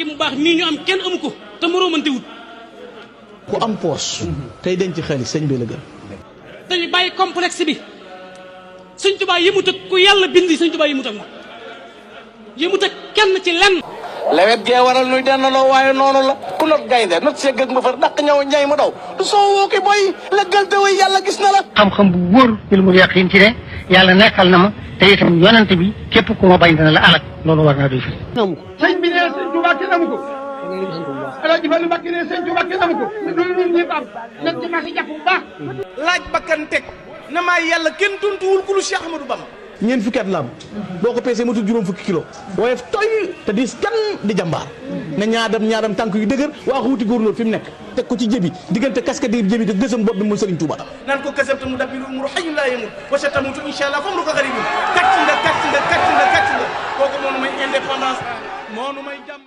Mbàkke mu baax nii ñu am kenn amu ko te moroomante wut. ku am poos tey denc xaalis sëñ bi la gën. dañuy bàyyi complexe bi sëñ Tuubaa yëmut ak ku yàlla bind sëñ Tuubaa yëmut ak moom yëmut ak kenn ci lenn. lewet gee waral nuy dennaloo waaye noonu la ku not gaynde not segg ak ma far dàq ñaw ñay ma daw du soo woo ki boy la gëlte way yàlla gis na la xam-xam bu wóor ilmul yaqin ci ne yàlla nekkal na ma te itam yonent bi képp ku ma bañ dana la alak loolu war naa doy fi sëñ bi nee sëñ Tuubaa kenn amu ko Alaaji Fallu Mbàkke nee sëñ Tuubaa kenn amu ko loolu ñun ñëpp am nañ ci mas a jàpp bu baax laaj bakkan teg na maa yàlla kenn tuntuwul ku lu Cheikh Ahmadou Bamba ñeent fukki at la am boo ko peesee matul juróom fukki kilo waaye toy te diis kan di jàmbaar ne ñaadam tànk yu dëgër waa xuuti góornóor fi mu nekk teg ko ci jëbi diggante casquette yi jëbi te gësam bopp bi mu Sëriñ Tuuba nan ko kasabta mu dabbiru umuru hayyun laa yamut wa satamutu insha Allah comme lu ko xaribul kàcc nga kooku moo nu may indépendance moo nu may jàmm